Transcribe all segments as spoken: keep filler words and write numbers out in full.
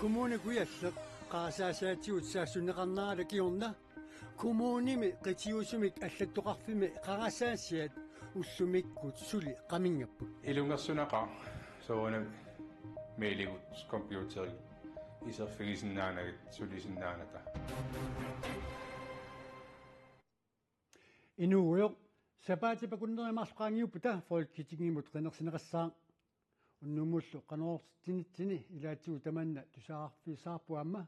Kommune Kujalleq qarasaasiatigut saassunneqarnerata kingorna kommunimi qitiusumik allattoqarfimmi qarasaasiat ullumikkut suli qaminngapput. Ilungersunaqaaq soorunami mailigut computerigut iserfigisinnaanagit sulisinnaanata. Inuugujoq, sapaatip akunneri marluk qaangiuppata Folketingimut qinersineqassaaq. Unnummullu Qanorooqatinnitsinni ilaatigut tamanna tusarfigissavarput aamma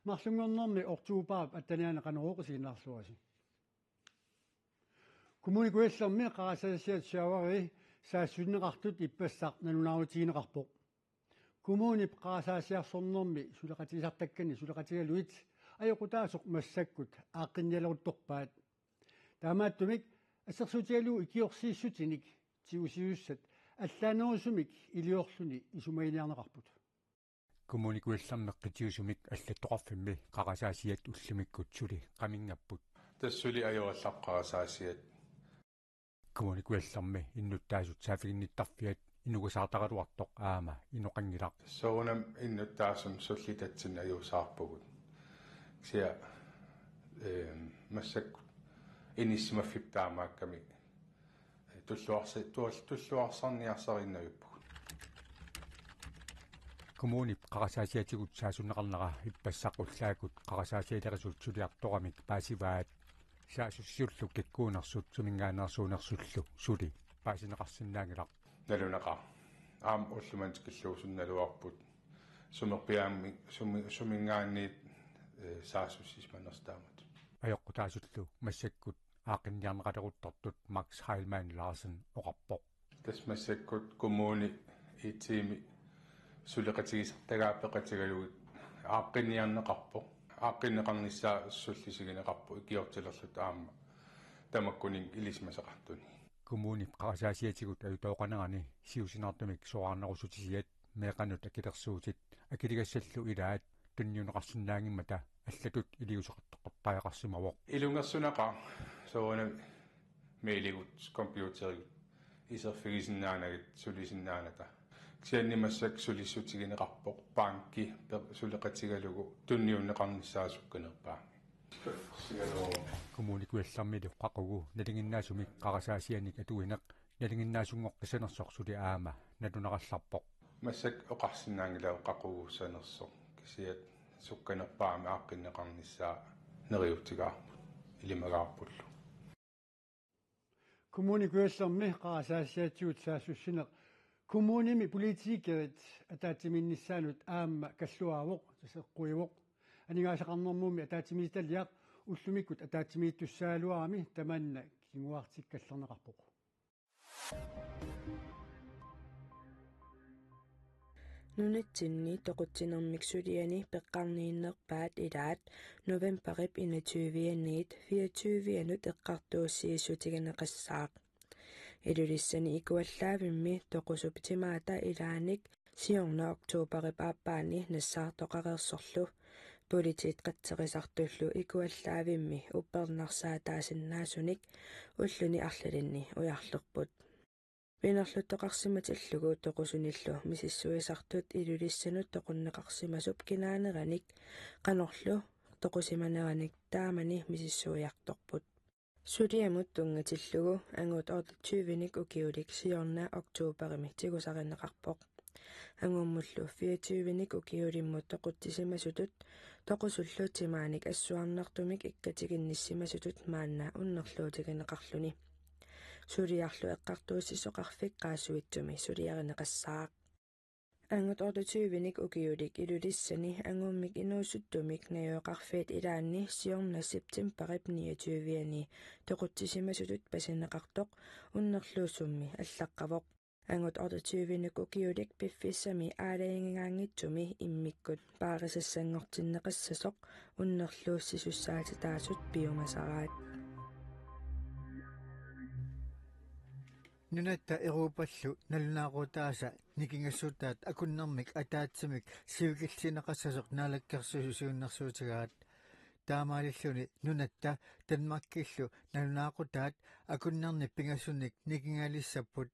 marlunngornermi oktobarip attenianni Qanorooq isiginnaarluarisi. Kommune Kujallermi qarasaasiat sjuaverii saassunneqartut ippassaq nalunaarutigineqarpoq. Kommunip qarasaasiarsornermi suleqatigisartakkani suleqatigalugit ajoqutaasoq massakkut aaqqinnialeruttorpaat. Taamaattumik assersuutigalugu ikiorsiissutinik tigusisussat allaanerusumik iliorluni isumaginiarneqarput. Kommune Kujallermi qitiusumik allattoqarfimmi qarasaasiat ullumikkut suli qaminngapput. Tassa suli ajorallaarput qarasaasiat. Kommune Kujallermi innuttaasut saaffiginnittarfiat inugasaartaraluartoq aamma inoqanngilaq. Soorunami innuttaasut sullitatsinni ajuusaarpugut. Kisianni, ehm, massakkut inissisimaffipput taamaakkami tulluarsi-, tual-, tulluarsarniarsariinnarpugut. Kommunip qarasaasiatigut saassunneqarnera ippassaq ullaakkut qarasaasialerisut suliartoramik paasivaat. Saassussisullu kikkuunersut suminngaanneersuunersullu suli paasineqarsinnaanngilaq. Nalunaqaaq. Aamma ulloq manna tikillugu sunnaluarput. Sumerpiaammi sumi-, suminngaanniit, eh, saassussisimanersoq taamatut. Ajoqutaasullu massakkut aaqqinniarneqaleruttortut Max Heilmann Larsen oqarpoq. Tassa massakkut kommuni IT-mi suleqatigisartagaa peqatigalugit aaqqinniarneqarpoq. Aaqqinneqarnissaa sullisigineqarpoq ikiortilerluta aamma tamakkuninnga ilisimasaqartuni. Kommunip qarasaasiatigut ajutooqanerani siusinaartumik soraarnerussutisiat meeqqanut akilersuutit akiligassallu ilaat tunniunneqarsinnaanngimmata allatut iliuuseqartoqartariaqarsimavoq. Ilungersunaqaaq soorunami mailigut computerigut iserfigisinnaanagit sulisinnaanata. Kisianni massakkut sulissutigineqarpoq banki per-, suleqatigalugu tunniunneqarnissaa sukkanerpaamik. Kommune Kujallermilu qaqugu nalinginnaasumik qarasaasianik atuineq nalinginnaasunngooqqissanersoq suli aamma nalunarallarpoq. Massakkut oqarsinnaanngilaq qaqugussanersoq kisianni sukkanerpaamik aaqqinneqarnissaa neriuutigaarput ilimagaarpullu. Kommune Kujallermi qarasaasiatigut saassussineq kommunimi politikerit ataatsimiinnissaannut aamma kalluaavoq, tassa eqquivoq. Aningaasaqarnermummi ataatsimiititaliaq ullumikkut ataatsimiittussaagaluarami tamanna kinguartikkallarneqarpoq. Nunatsinni toqutsinermik suliani peqqarniinnerpaat ilaat novembarip enogtyve-aniit fireogtyve-anut eqqartuussiissutigineqassaaq. Ilulissani ikuallaavimmi toqusup timaata ilaanik siorna oktobarip aappaani nassaartoqareersorlu politiit qatserisartullu ikuallaavimmi uppernarsaataasinnaasunik ulluni arlalinni ujarlerput. Pinerluttoqarsimatillugu toqusunillu misissuisartut Ilulissanut toqunneqarsimasup kinaaneranik qanorlu toqusimaneranik taamani misissuiartorput. Suliamut tunngatillugu angut otteogtyve-nik ukiulik siorna oktobarimi tigusarineqarpoq. Angumullu fireogtyve-nik ukiulimmut toqutsisimasutut toqusullu timaanik assuarnartumik ikkatiginnissimasutut maanna unnerluutigineqarluni. Suliarlu eqqartuussisoqarfik qaassuitsumi suliarineqassaaq. Angut otteogtyve-nik ukiulik Ilulissani angummik inuusuttumik najugaqarfiit ilaanni siorna septembarip niogtyve-ani toqutsisimasutut pasineqartoq unnerluussummi allaqqavoq. Angut otteogtyve-nik ukiulik piffissami aalajangigaanngitsumi immikkut paarisassanngortinneqassasoq unnerluussisussaatitaasut piumasaraat. Nunatta Europallu nalunaaqutaasa nikingassutaat akunnermik ataatsimik sivikillineqassasoq Naalakkersuisut siunnersuutigaat. Taamaalilluni nunatta Danmarkillu nalunaaqutaat akunnernik pingasunnik nikingaalissapput.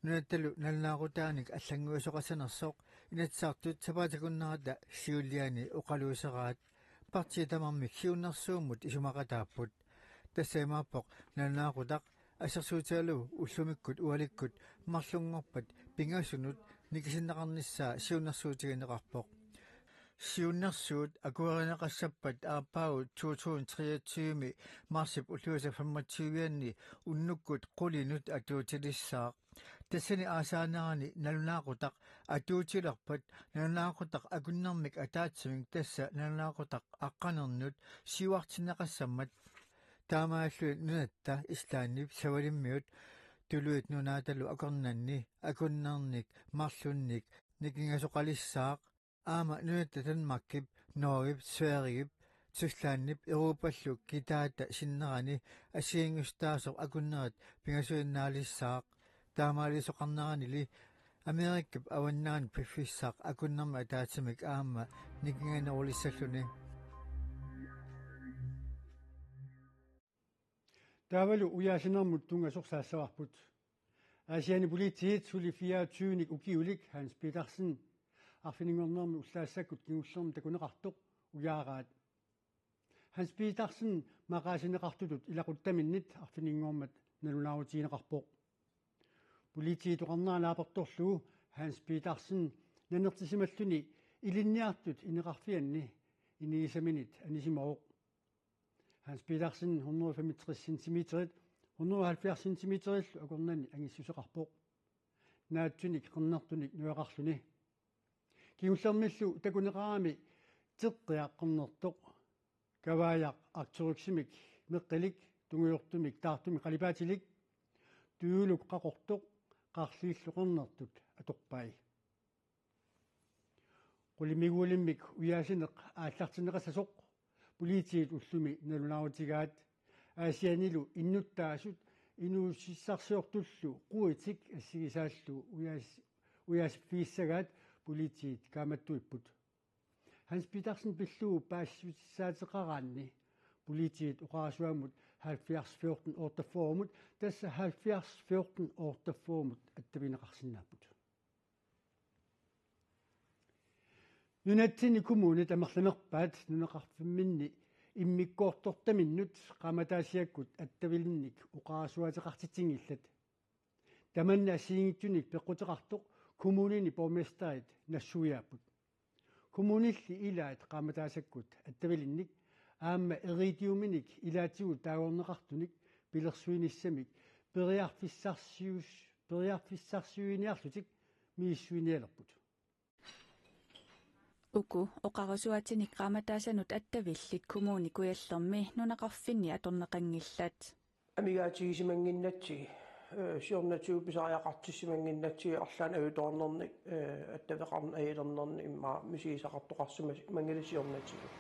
Nunattalu nalunaaqutaanik allannguisoqassanersoq Inatsisartut sapaatip akunnerata siuliani oqaluuseraat partiit tamarmik siunnersuummut isumaqataapput. Tassa imaappoq nalunaaqutaq assersuutigalugu ullumikkut ualikkut marlunngorpat pingasunut nikisinneqarnissaa siunnersuutigineqarpoq. Siunnersuut akuerineqassappat aappaagu to tusind treogtyve marsip ulluisa femogtyve-anni unnukkut qulinut atuutilissaaq. Tassani aasaanerani nalunaaqutaq atuutilerpat nalunaaqutaq akunnermik ataatsimik, tassa nalunaaqutaq aqqanernut siuartinneqassammat. Taamaalilluni nunatta Islandip Savalimmiut Tuluit Nunaatalu akornanni akunnernik marlunnik nikingasoqalissaaq. Aamma nunatta Danmarkip, Norgep, Sverigep, Tysklandip Europallu kitaata sinnerani assigiinngisitaasoq akunnerit pingasuinnaalissaaq. Taamaalisoqarneranili Amerikap avannaanut piffissaq akunnermik ataatsimik aamma nikinganerulissalluni. Taavalu ujaasinermut tunngasoq saassavarput. Aasianni politiit suli fireogtyvenik ukiulik Hans Petersen arfininngornermi ullaassakkut kingullermi takuneqartoq ujaaraat. Hans Petersen maqaasineqartutut ilaquttaminnit arfininngormat nalunaarutigineqarpoq. Politiit oqarnera naapertorlugu Hans Petersen nanertisimalluni ilinniartut ineqarfianni inigisaminit anisimavoq. Hans Petersen hundrede femogtres centimeterit, hundrede halvfjerds centimeterillu akornanni angissuseqarpoq. Naatsunik qernertunik nujaqarluni. Kingullermillu takuneqarami teqqiaq qernertoq. Kavaajaq Arcturussimik meqqilik, tungujortumik taartumik qalipaatilik, tujuuluk qaqortoq, qarliillu qernertut atorpai. Qulimiguulimmik ujaasineq aallartinneqassasoq politiit ullumi nalunaarutigaat. Aasiannilu innuttaasut inuussutissarsiortullu quitik assigisaallu ujaas-, ujaasiffigissagaat politiit kaammattuipput. Hans Petersen pillugu paasissutissaateqaraanni politiit oqarasuummut halvfjerds fjorten otteogfyrremut, tassa halvfjerds fjorten otteogfyrremut attavigineqarsinnaapput. Nunatsinni kommunit amerlanerpaat nunaqarfimminni immikkoortortaminnut qaammataasiakkut attavilinnik oqarasuaateqartitsinngillat. Tamanna assigiinngitsunik peqquteqartoq kommunini borgmesterit nassuiaapput. Kommunilli ilaat qaammataasakkut attavilinnik aamma iridiuminik ilaatigut taagorneqartunik pilersuinissamik periarfissarsius-, periarfissarsiuiniarlutik misissuinialerput. Uku oqarasuaatinik qaammataasanut attavillit Kommune Kujallermi nunaqarfinni atorneqanngillat. Amigaatigisimannginnatsigit, eh, siornatigut pisariaqartissimannginnatsigit arlaannik ajutoornernik, eh, attaveqarneq ajulernernik immaqa misigisaqartoqarsimanngilaq siornatigut.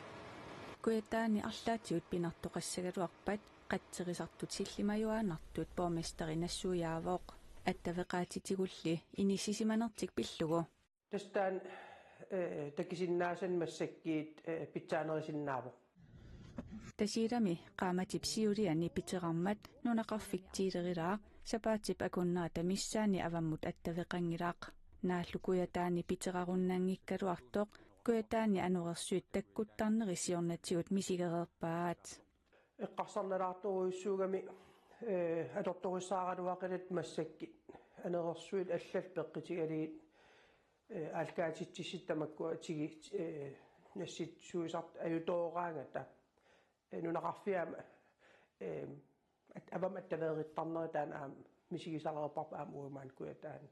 Kujataani arlaatigut pinartoqassagaluarpat qatserisartut sillimajuaannartut borgmesteri nassuiaavoq. Attaveqaatitigulli inissisimanertik pillugu. Tassa taanna, eh, takusinnaasannik massakkut, eh, pitsaanerusinnaavoq. Tasiilami qaammatip siuliani piterarmat nunaqarfik tiilerilaaq sapaatip akunnerata missaani avammut attaveqanngilaq. Naallu Kujataani piterarunnanngikkaluartoq Kujataani anorersuit takkuttarneri siornatigut misigereerpaat. Eqqarsarnalaartorujussuugami, eh, atortorissaaraluaqilat massakkut anorersuit allallu peqqutigalugit, eh, aallakaatitsissutit tamakkua tigi-, eh, nassitsuisartut ajutooraangata. Eh, nunaqarfiit aamma, eh, at-, avammut attaveerittarneri taanna aamma misigisareerparput aamma uagut maani Kujataani.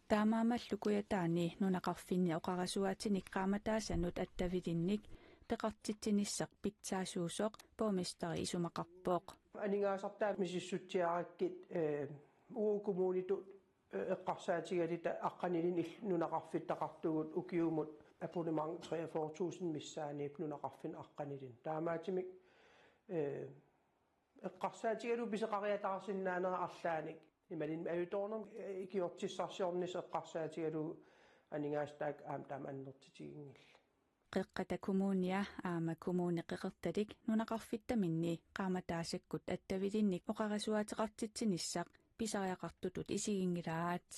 Taamaammallu Kujataani nunaqarfinni oqarasuaatinik qaammataasanut attavilinnik peqartitsinissaq pitsaasuusoq borgmesteri isumaqarpoq. Aningaasartaa misissutsiarakkit, eh, uagut kommunitut, eh, eqqarsaatigaluta aqqanilinnik il-, nunaqarfittaqartugut ukiumut abonnement treogfyrre tusind missaaniippoq nunaqarfinni aqqanilinnik. Taamaattumik, eh, eqqarsaatigalugu pisoqariataarsinnaanera arlaannik. Imaluunniit ajutoornermik, eh, ikiortissarsiornissaq eqqarsaatigalugu aningaasat taakku aamma taama annertutiginngillat. Qeqqata Kommunia aamma Kommune Qeqertalik nunaqarfittaminni qaammataasakkut attavilinnik oqarasuaateqartitsinissaq pisariaqartutut isiginngilaat.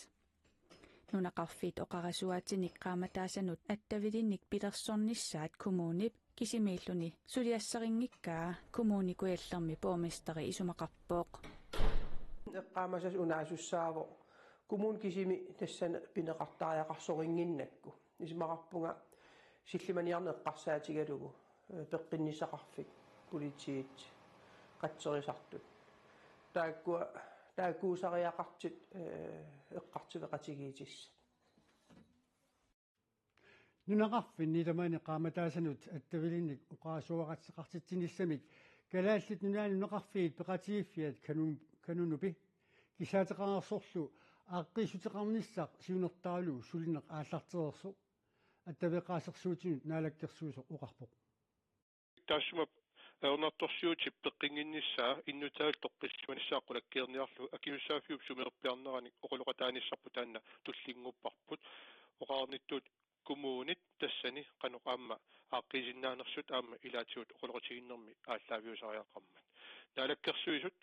Nunaqarfiit oqarasuaatinik qaamataasanut attavilinnik pilersornissaat kommunip kisimiilluni suliassarinngikkaa Kommune Kujallermi borgmesteri isumaqarpoq. Eqqaamasas unaasussaavoq kommuni kisimi tassani pineqartariaqarsorinnginnakku. Isumaqarpunga sillimaniarneq eqqarsaatigalugu, eh, peqqinnissaqarfik, politiit, qatserisartut. Taakkua, taakkuusariaqartut, eh, eqqartueqatigiittut. Nunaqarfinni tamani qaamataasanut attavilinnik oqarasuaqartitsinissamik Kalaallit Nunaanni Nunaqarfiit Peqatigiiffiat Kanun-, Kanunupi kissaateqareersorlu aaqqiissuteqarnissaq siunertaralugu sulineq aallartereersoq attaveqaasersuutinut naalakkersuisoq oqarpoq. Taassuma ajornartorsiutip peqqinnginnissaa innuttaasullu toqqissisimanissaa qulakkeerniarlugu akisussaaffiup sumiorpiarnerani oqaloqataanissarput taanna tullinnguupparput. Oqarnittut kommunit tassani qanoq aamma aaqqiisinnaanersut aamma ilaatigut oqaloqatigiinnermi aallaaviusariaqarmat. Naalakkersuisut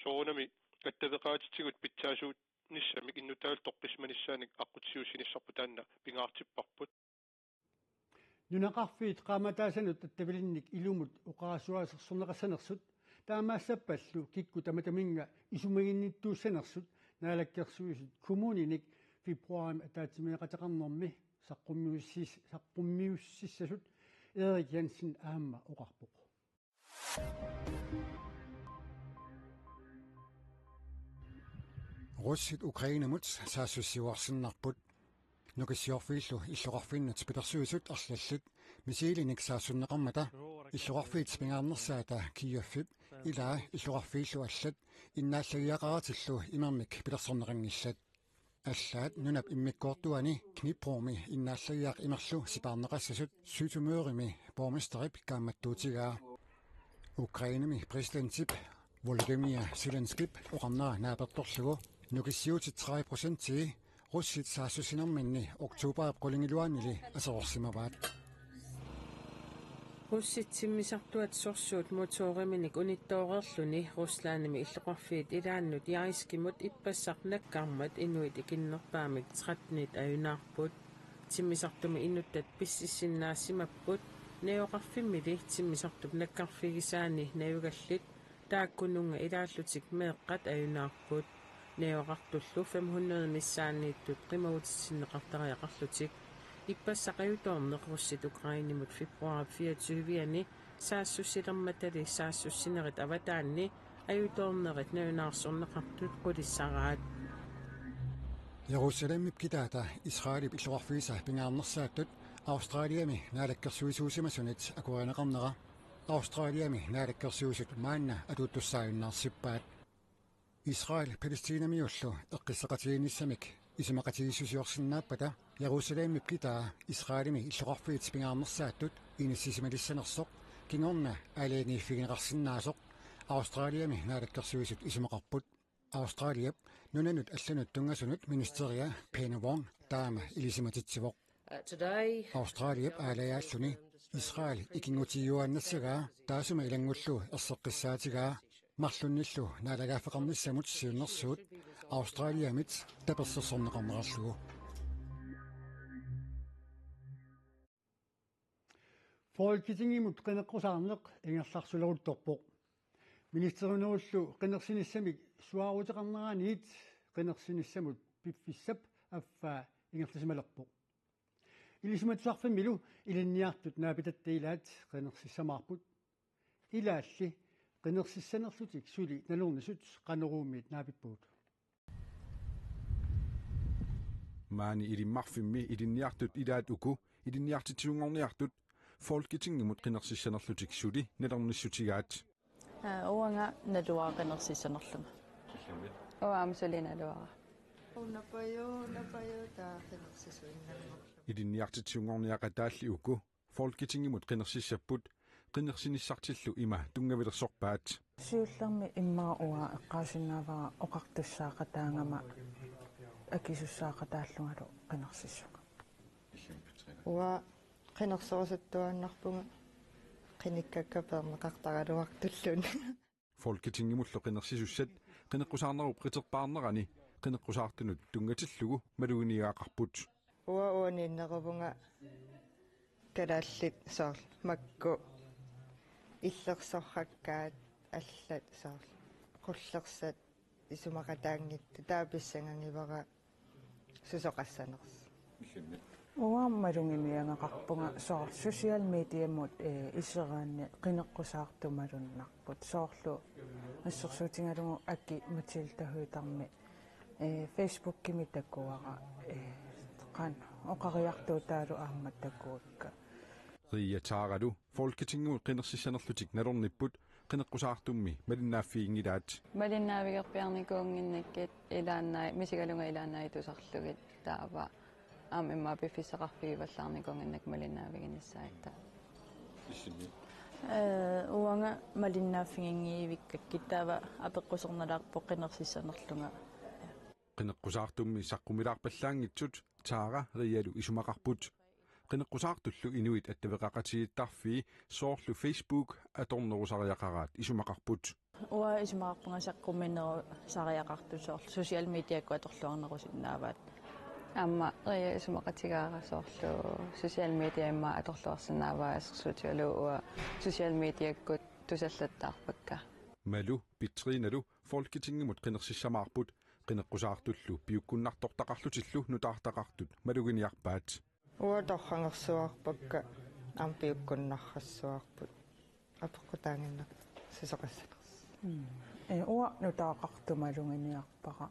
soorunami attaveqaatitsigut pitsaasuunissamik innuttaasullu toqqissisimanissaanik aqqutissiuussinissarput taanna pingaartipparput. Nunaqarfiit qaamataasanut attavilinnik ilumut oqarasuaasersorneqassanersut taamaassappallu kikkut tamataminnga isumaginnittuussanersut naalakkersuisut kommuninik februaarimi ataatsimeeqateqarnermi saqqummiussis-, saqqummiussissasut Erik Jensen aamma oqarpoq. Russit Ukrainemut saassussiuarsinnarput. Nukissiorfiillu illoqarfinnut pilersuisut arlallit missiilinik saassunneqarmata illoqarfiit pingaarnersaata Kievip ilaa illoqarfiillu allat innaallagiaqaratillu imermik pilersorneqanngillat. Allaat nunap immikkoortuani Dnipromi innaallagiaq imerlu sipaarneqassasut Žytomyrimi borgmesterip kaammattuutigaa. Ukrainemi præsidentip Volodymyr Zelenskip oqarnera naapertorlugu nukissiuutit tredive procentii russit saassussinerminni oktobarip qulingiluaanili aserorsimavaat. Russit timmisartuat sorsuut motoriminik unittooreerluni Ruslandimi illoqarfiit ilaannut Jeiskimut ippassaq nakkarmat inuit ikinnerpaamik trettenit ajunaarput. Timmisartumi inuttat pississinnaasimapput, najugaqarfimmili timmisartup nakkarfigisaani najugallit taakkununnga ilaallutik meeqqat ajunaarput. Najugaqartullu fem hundrede missaanniittut qimagutitsinneqartariaqarlutik. Ippassaq ajutoorneq russit Ukrainemut februaarip fireogtyve-ani saassussilermatali saassussinerit avataanni ajutoornerit nalunaarsorneqartut qulissaraat. Jerusalemip kitaata Israelip illoqarfiisa pingaarnersaattut Australiami naalakkersuisuusimasunit akuerineqarnera Australiami naalakkersuisut maanna atuuttussaajunnaarsipput. Israel Palæstinamiullu eqqissaqatigiinnissamik isumaqatigiissusiorsinnaappata Jerusalemip kitaa Israelimi illoqarfiit pingaarnersaattut inissisimalissanersoq kingorna aalajangiiffigineqarsinnaasoq Australiami naalakkersuisut isumaqarput. Australiap nunanut allanut tunngasunut ministeria Penny Wong taama ilisimatitsivoq. Australiap aalajaalluni Israel ikinngutigiuaannassagaa taassuma ilanngullugu erseqqissaatigaa marlunnillu naalagaaffeqarnissamut siunnersuut Australiamit tapersersorneqarnerarlugu. Folketingimut qineqqusaarneq ingerlarsuleruttorpoq. Ministerinerullu qinersinissamik suaaruteqarneraniit qinersinissamut piffissap affaa ingerlasimalerpoq. Ilisimatusarfimmilu ilinniartut naapitatta ilaat qinersissamaarput. Ilaalli qinersissanerlutik suli nalornisut Qanoruumiit naapippugut. Maani Ilimmarfimmi ilinniartut ilaat uku ilinniartitsisunngorniartut Folketingimut qinersissanerlutik suli nalornissutigaat. Aa, uanga naluara qinersissanerlunga. Uanga aamma suli naluara. Unapajo, unapajo, taa qinersisuinnanngorlunga. Ilinniartitsisunngorniaqataalli uku Folketingimut qinersissapput qinersinissartillu ima tunngavilersorpaat. Siullermik immaqa uanga eqqaasinnaavara oqartussaaqataagama akisussaaqataallungalu qinersissunga. Uanga qinerserusuttuaannarpunga qinikkakka peerneqartaraluartulluni. Folketingimullu qinersisussat qineqqusaarnerup qiterpaarnerani qineqqusaartunut tunngatillugu maluginiagaqarput. Uanga uaniinneruvunga kalaallit soorlu makku illersorsuakkaat allat soorlu qullersat isumaqataanngitsut taava pissangagivara susoqassanersoq. Uanga maluginiagaqarpunga soorlu social mediamut, eh, iseraanni qineqqusaartut malunnarput. Soorlu assersuutigalugu Aki Matilda Høegh-Dami, eh, Facebookimi takuara, eh, qanoq oqariartuutaalu aamma takuakka. Ria Taaralu Folketingimut qinersissanerlutik nalornipput qineqqusaartummi malinnaaffiginngilaat. Malinnaavigerpiarnikuunnginnakkit ilaannai misigalunga ilaannai tusarlugit taava aamma immaqa piffissaqarfigivallaarnikuunnginnakkit malinnaaviginissaat. Ee, uanga malinnaaffiginngivikkakkit taava apeqqusernalaarpoq qinersissanerlunga. Qineqqusaartummi saqqummilaarpallaanngitsut Taara Rialu isumaqarput. Qineqqusaartullu inuit attaveqaqatigiittarfii soorlu Facebook atornerusariaqaraat isumaqarput. Uanga isumaqarpunga saqqumminerusariaqartut soorlu social mediakkut atorluarnerusinnaavaat. Aamma Ria isumaqatigaara soorlu social media immaqa atorluarsinnaavaa assersuutigalugu uanga social mediakkut tusallattaarpakka. Malu Petrinalu Folketingimut qinersissamaarput qineqqusaartullu piukkunnartortaqarlutillu nutaartaqartut maluginiarpaat. Uanga torragersuarpakka aamma piukkunnarrassuarput. Apeqqutaannginnakkit susoqassanersoq. Mm. Ee, uanga nutaaqartut maluginiarpara,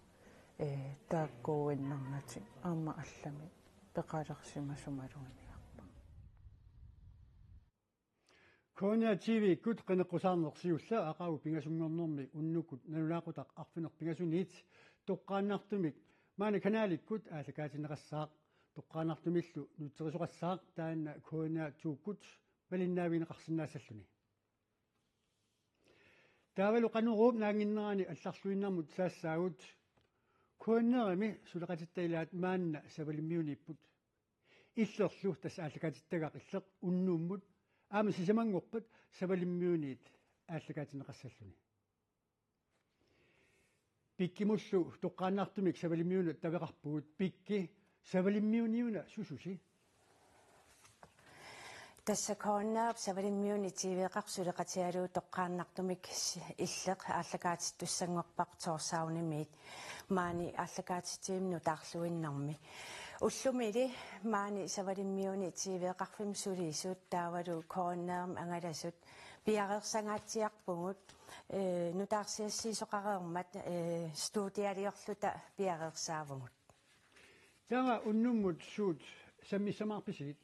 ee, taakkuuinnarnatik aamma allamik peqalersimasut maluginiarpara. K N R T V-kkut qineqqusaarneq siulleq aqagu pingasunngornermi unnukkut nalunaaqutaq arfineq-pingasuniit toqqaannartumik maani kanalikkut aallakaatinneqassaaq. Toqqaannartumillu nutserisoqassaaq taanna K N R to-kkut malinnaavigineqarsinnaassalluni. Taavalu Qanoruup naannginnerani allarluinnarmut saassaagut. K N R-imi suleqatitta ilaat maanna Savalimmiuniipput. Illerlu tassa aallakaatittagaq Illeq unnummut aamma sisamanngorpat Savalimmiuniit aallakaatinneqassalluni. Pikkimullu toqqaannartumik Savalimmiunut attaveqarpugut. Pikki, Savalimmiuniuna sususi? Tassa K N R-p Savalimmiuni T V-qarfik suleqatigalugu toqqaannartumik Illeq aallakaatittussanngorparput Tórshavnimiit maani aallakaatitsivimmi nutaarluinnarmi. Ullumili maani Savalimmiuni T V-qarfimmi sulisut taavalu K N R-mi angalasut piareersangaatsiarpugut, ee, nutaarsiassiisoqareermat, ee, studialiorluta piareersaavugut. Taava unnummut suut sammissamaarpisigit?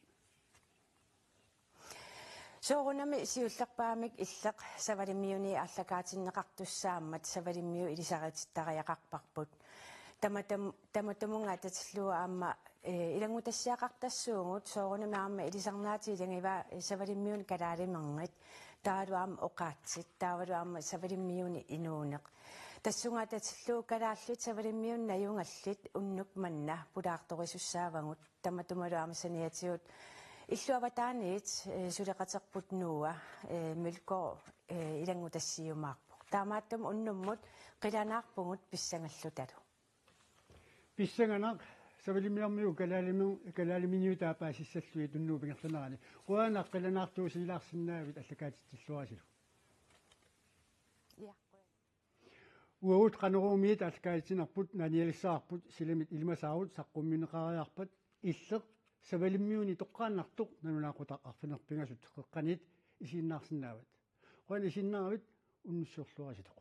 Soorunami siullerpaamik Illeq Savalimmiuni aallakaatinneqartussaammat Savalimmiut ilisaritittariaqarparput. Tamatam-, tamatumunnga atatillugu aamma, ee, ilanngutassiaqartassuugut soorunami aamma ilisarnaatit ilagivaat, ee, Savalimmiuni kalaalimerngit, taavalu aamma oqaatsit, taavalu aamma Savalimmiuni inuuneq. Tassunga atatillugu kalaallit Savalimmiunut najugallit unnuk manna pulaartorisussaavagut. Tamatumalu aamma saniatigut illup avataaniit, ee, suleqaterput Noah, ee, Mølgaard, ee, ilanngutassiumaarpoq. Taamaattumik unnummut qilanaarpugut pissangallutalu. Pissanganaq, Savalimmiormiut kalaalimi-, kalaaliminiutaa paasissallugit unnuup ingerlanerani. Qujanaq qilanaartuusilaarsinnaagavit aallakaatitsilluarisilu. Ja. Uagut Qanoruumiit aallakaatitsinerput naanialissavarput, silamit ilimasaarut saqqummiunneqareerpat Illeq Savalimmiuni toqqaannartoq nalunaaqutaq arfineq-pingasut qeqqaniit isiginnaarsinnaavat. Qujanaq isiginnaaravit, unnussiorluaritsi.